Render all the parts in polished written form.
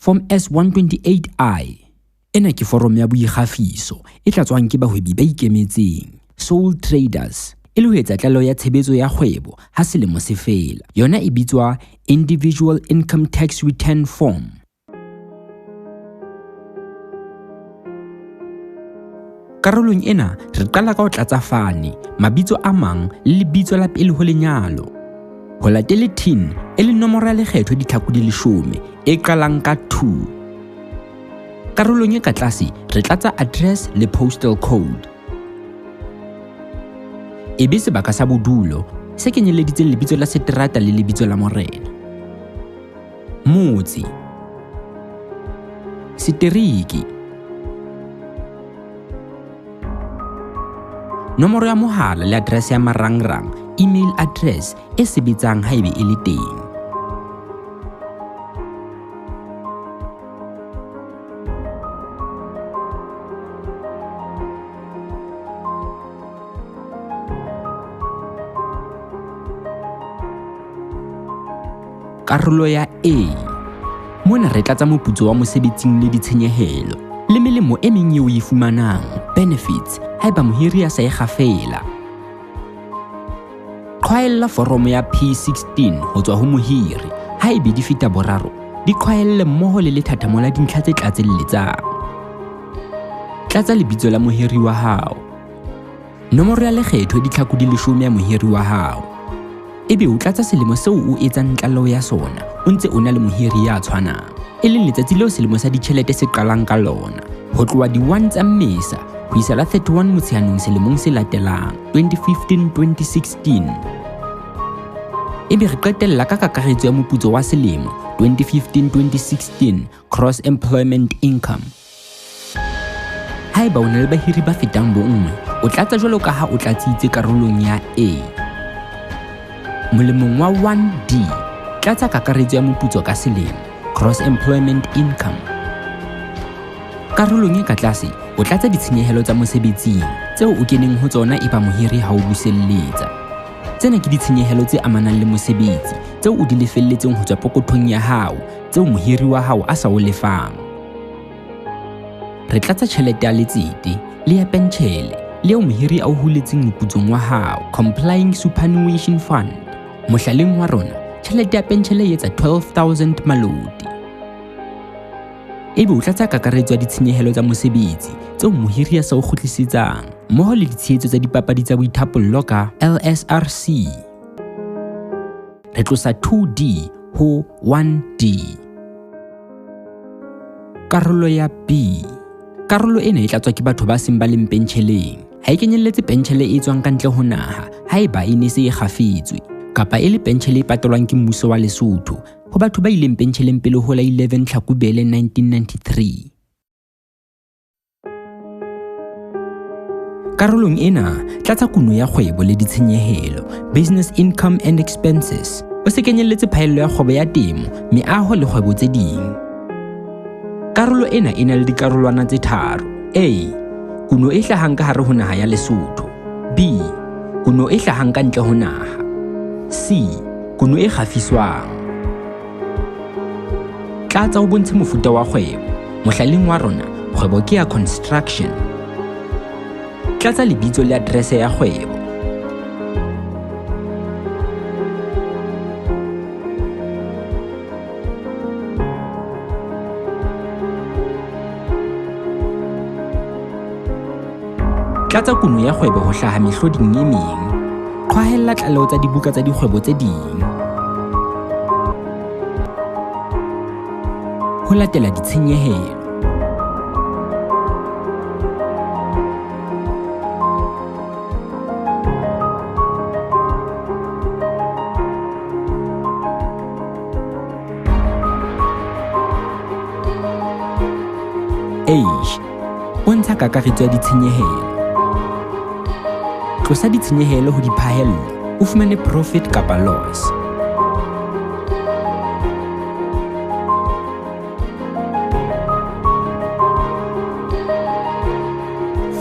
Form S128I. Ena ke foromo ya boikgafiso e tlatswang ke bahwebi ba ikemetseng, sole traders, e le ho etsa tlaleho ya tshebetso ya kgwebo ha selemo se fela. Yona e bitswa Individual Income Tax Return Form. Karolong ena re qala ka ho tlatsa fane, mabitso a mang le lebitso la pele ho lenyalo. Ho latele TIN e leng nomoro ya lekgetho ditlhaku di leshome e qalang ka 2. Karolong e ka tlase re tlatsa address le postal code. E be sebaka sa bodulo se kenyelleditseng lebitso la seterata le lebitso la morena. Motse, setereke, nomoro ya mohala le address ya marangrang, email address e sebetsang haebe e le teng. Karolo ya A. Mona re tlatsa moputso wa mosebetsing le ditshenyehelo le melemo e meng eo o e fumanang, benefits, haeba mohiri a sa e kgafela. Qhwaella foromo ya P16 ho tswa ho mohiri. Haebe di feta boraro, di qhwaelle mmoho le lethathamo la dintlha tse tlatselletsang. Tlatsa lebitso la mohiri wa hao, nomoro ya lekgetho ditlhaku di leshome ya mohiri wa hao, ebe o tlatsa selemo seo o etsang tlaleho ya sona o ntse o na le mohiri ya tshwanang, e leng letsatsi leo selemo sa ditjhelete se qalang ka lona, ho tloha di-1 tsa Mmesa ho isa la 31 Motsheanong selemong se latelang, 2015-2016. Ebe re qetella ka kakaretso ya moputso wa selemo 2015-2016 Gross Employment Income. Haeba o na le bahiri ba fetang bonngwe, o tlatsa jwalo ka ha o tlatsitse karolong ya A. Molemong wa 1D, tlatsa kakaretso ya moputso ka selemo, Gross Employment Income. Karolong e ka tlase, o tlatsa ditshenyehelo tsa mosebetsing tseo o keneng ho tsona eba mohiri ha o buselletsa. Tsena ke ditshenyehelo tse amanang le mosebetsi tseo o di lefelletseng ho tswa pokothong ya hao tseo mohiri wa hao a sa o lefang. Re tlatsa tjhelete ya letsete le ya pentjhele le eo mohiri a o huletseng moputsong wa hao, Complying Superannuation Fund. Mohlaleng wa rona, tjhelete ya pentjhele e etsa 12,000 maloti. Ebe o tlatsa kakaretso ya ditshenyehelo tsa mosebetsi tseo mohiri a sa o kgutlisetsang mmoho le ditshehetso tsa dipapadi tsa boithapollo ka LSRC. Re tlosa 2D ho 1D. Karolo ya B. Karolo ena e tlatswa ke batho ba seng ba leng pentjheleng. Ha e kenyelletse pentjhele e tswang ka ntle ho naha haeba e ne se e kgafetswe, kapa e le pentjhele e patalwang ke mmuso wa Lesotho ho batho ba ileng pentjheleng pele ho la 11 Tlhakubele 1993. Karolong ena, tlatsa kuno ya kgwebo le ditshenyehelo, business income and expenses. O se kenyelletse phaello ya kgwebo ya temo, meaho le kgwebo tse ding. Karolo ena e na le dikarolwana tse tharo. A. Kuno e hlahang ka hare ho naha ya Lesotho. B. Kuno e hlahang ka ntle ho naha. C. Kuno e kgafiswang. Tlatsa o bontshe mofuta wa kgwebo. Mohlaleng wa rona, kgwebo ke ya construction. Tlatsa lebitso le address ya kgwebo. Tlatsa kuno ya kgwebo ho hlaha mehloding e meng. Qhwahella tlaleho tsa dibuka tsa dikgwebo tse ding. Ho latela ditshenyehelo. Age. Bontsha kakaretso ya ditshenyehelo. Tlosa ditshenyehelo ho diphahello, o fumane profit kapa loss.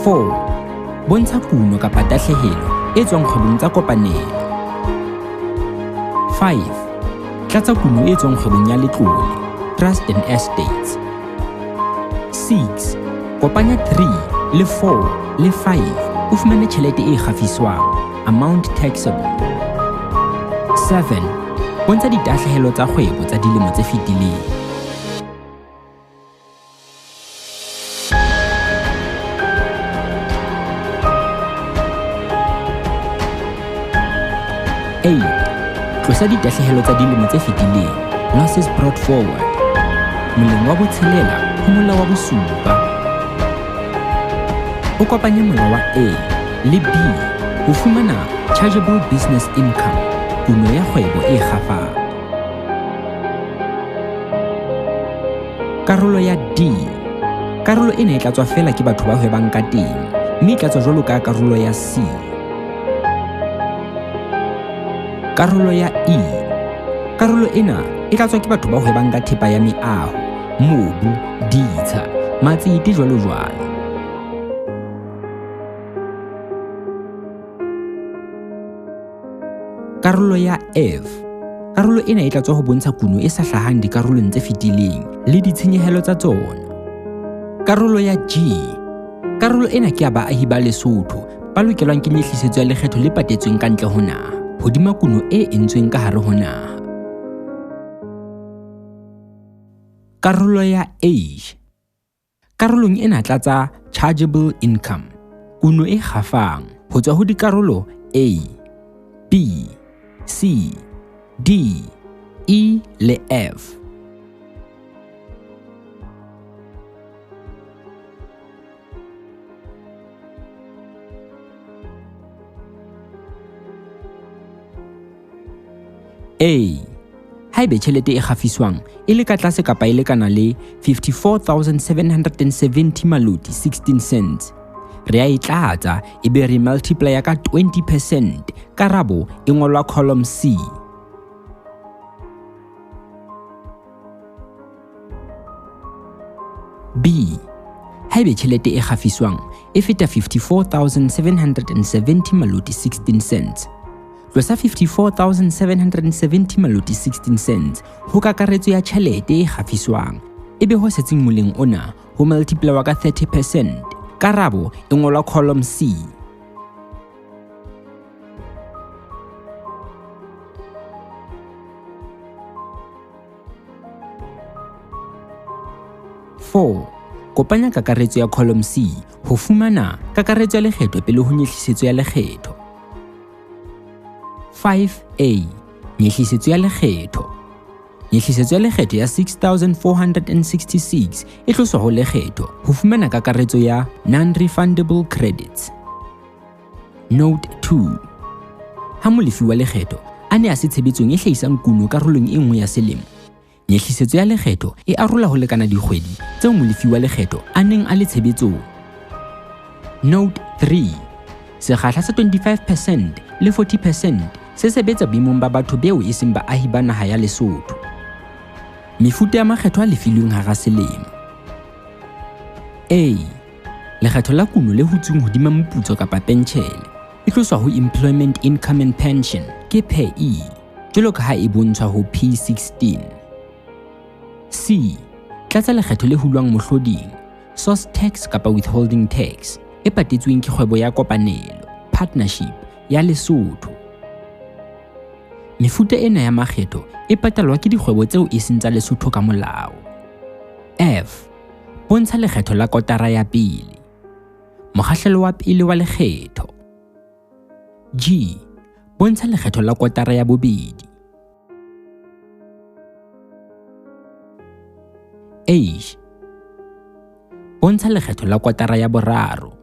Four. Bontsha kuno kapa tahlehelo e tswang kgwebong tsa kopanelo. 5. Tlatsa kuno e tswang kgwebong ya letlole. Trust and Estates. 6. Kopanya 3 le 4 le 5 o fumane tjhelete e kgafiswang, amount taxable. 7. Bontsha ditahlehelo tsa kgwebo tsa dilemo tse fetileng. Eight, tlosa ditahlehelo tsa dilemo tse fetileng, losses brought forward, moleng wa botshelela ho mola wa bosupa. O kopanye mola wa A le B ho fumana chargeable business income, kuno ya kgwebo e kgafang. Karolo ya D. Karolo ena e tlatswa feela ke batho ba hwebang ka temo, mme e tlatswa jwalo ka karolo ya C. Karolo ya E. Karolo ena e tlatswa ke batho ba hwebang ka thepa ya meaho, mobu, ditsha, matsete jwalo jwalo. Karolo ya F. Karolo ena e tlatswa ho bontsha kuno e sa hlahang dikarolong tse fetileng le ditshenyehelo tsa tsona. Karolo ya G. Karolo ena ke ya baahi ba Lesotho ba lokelwang ke nyehlisetso ya lekgetho le patetsweng ka ntle ho naha hodima kuno e entsweng ka hare ho naha. Karolo ya H. Karolong ena tlatsa chargeable income, kuno e kgafang ho tswa ho dikarolo A, B, C, D, E le F. A. Haebe tjhelete e kgafiswang e le ka tlase kapa e lekana le 54,770 maloti 16 cents, re a e tlatsa ebe re multiplya ka 20 percent. Karabo e ngolwa column C. B. Haebe tjhelete e kgafiswang e feta 54,770 maloti 16 cents, tlosa 54,770 maloti 16 cents ho kakaretso ya tjhelete e kgafiswang, ebe ho setseng moleng ona ho multiplywa ka 30 percent. Karabo e ngolwa column C. Four. Kopanya kakaretso ya column C ho fumana kakaretso ya lekgetho pele ho nyehlisetso ya lekgetho. 5A. Nyehlisetso ya lekgetho. Nyehlisetso ya lekgetho ya 6,466 e tloswa ho lekgetho ho fumana kakaretso ya non-refundable credits. Note 2. Ha molefi wa lekgetho a ne a se tshebetsong e hlahisang kuno karolong e nngwe ya selemo, nyehlisetso ya lekgetho e arola ho lekana dikgwedi tseo molefi wa lekgetho a neng a le tshebetsong. Note 3. Sekgahla sa 25% le 40% se sebetsa boemong ba batho beo e seng baahi ba naha ya Lesotho. Mefuta ya makgetho a lefilweng hara selemo. A. Lekgetho la kuno le hutsweng hodima moputso kapa pentjhele e tloswa ho Employment Income and Pension ke PAYE, jwalo ka ha e bontshwa ho P16. C. Tlatsa lekgetho le hulwang mohloding, source tax kapa withholding tax, e patetsweng ke kgwebo ya kopanelo, partnership ya Lesotho. Mefuta ena ya makgetho e patalwa ke dikgwebo tseo e seng tsa Lesotho ka molao. F. Bontsha lekgetho la kotara ya pele, mokgahlelo wa pele wa lekgetho. G. Bontsha lekgetho la kotara ya bobedi. H. Bontsha lekgetho la kotara ya boraro.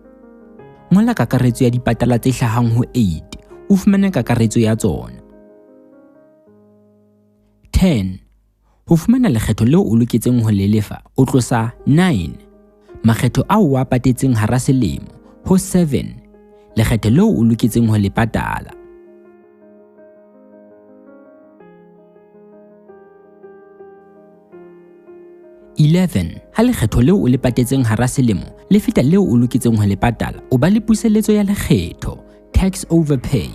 Ngola kakaretso ya dipatala tse hlahang ho 8, o fumane kakaretso ya tsona. 10. Ho fumana lekgetho leo o loketseng ho le lefa, o tlosa 9. Makgetho ao o a patetseng hara selemo ho 7. Lekgetho leo o loketseng ho le patala. 11. Ha lekgetho leo o le patetseng hara selemo le feta leo o loketseng ho le patala, o ba le puseletso ya lekgetho, tax overpay.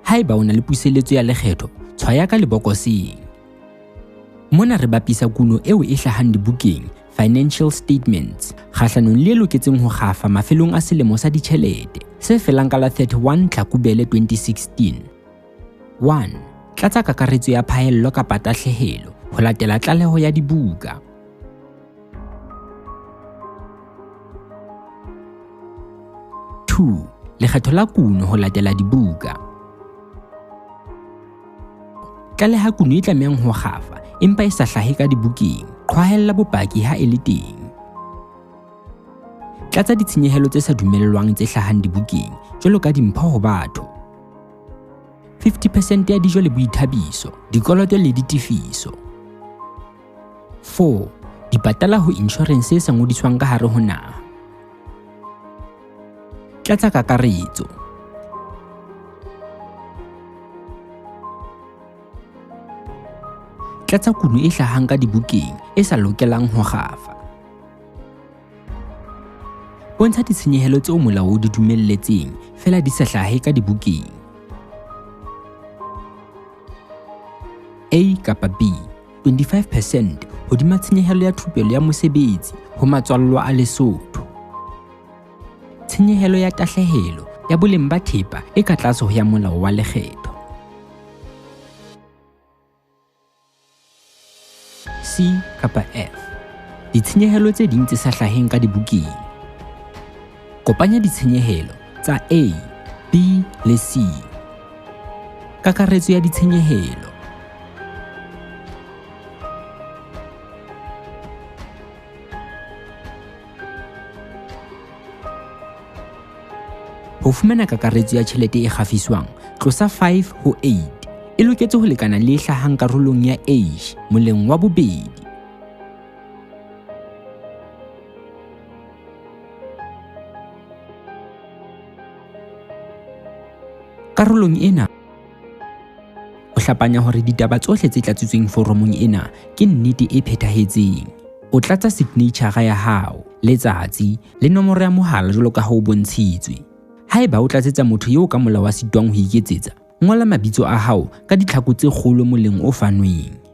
Haeba o na le puseletso ya lekgetho, tshwaya ka lebokoseng. Mona re bapisa kuno eo e hlahang dibukeng, financial statements, kgahlanong le e loketseng ho kgafa mafelong a selemo sa ditjhelete se felang ka la 31 Tlhakubele 2016. 1. Tlatsa kakaretso ya phaello kapa tahlehelo ho latela tlaleho ya dibuka. 2. Lekgetho la kuno ho latela dibuka. Tlaleha kuno e tlamehang ho kgafa empa e sa hlahe ka dibukeng. Qhwahella bopaki ha e le teng. Tlatsa ditshenyehelo tse sa dumellwang tse hlahang dibukeng jwalo ka dimpho ho batho. 50 percent ya dijo le boithabiso, dikoloto le ditefiso. 4. Dipatala ho inshorense e sa ngodiswang ka hare ho naha. Tlatsa kakaretso. Tlatsa kuno e hlahang ka dibukeng e sa lokelang ho kgafa. Bontsha ditshenyehelo tseo molao o di dumelletseng feela di sa hlahe ka dibukeng. A kapa B, 25 percent hodima tshenyehelo ya thupelo ya mosebetsi ho matswallwa a Lesotho. Tshenyehelo ya tahlehelo ya boleng ba thepa e ka tlase ho ya molao wa lekgetho. C kapa F. Ditshenyehelo tse ding tse sa hlaheng ka dibukeng. Kopanya ditshenyehelo tsa A, B le C. Kakaretso ya ditshenyehelo. Ho fumana kakaretso ya tjhelete e kgafiswang, tlosa 5 ho 8. E loketse ho lekana le e hlahang karolong ya A, moleng wa bobedi. Karolong ena, o hlapanya hore ditaba tsohle tse tlatsitsweng foromong ena ke nnete e phethahetseng. O tlatsa signatjhara ya hao, letsatsi le nomoro ya mohala jwalo ka ha o bontshitswe. Haeba o tlatsetsa motho eo ka molao a sitwang ho iketsetsa, ngola mabitso a hao ka ditlhaku tse kgolo moleng o fanweng.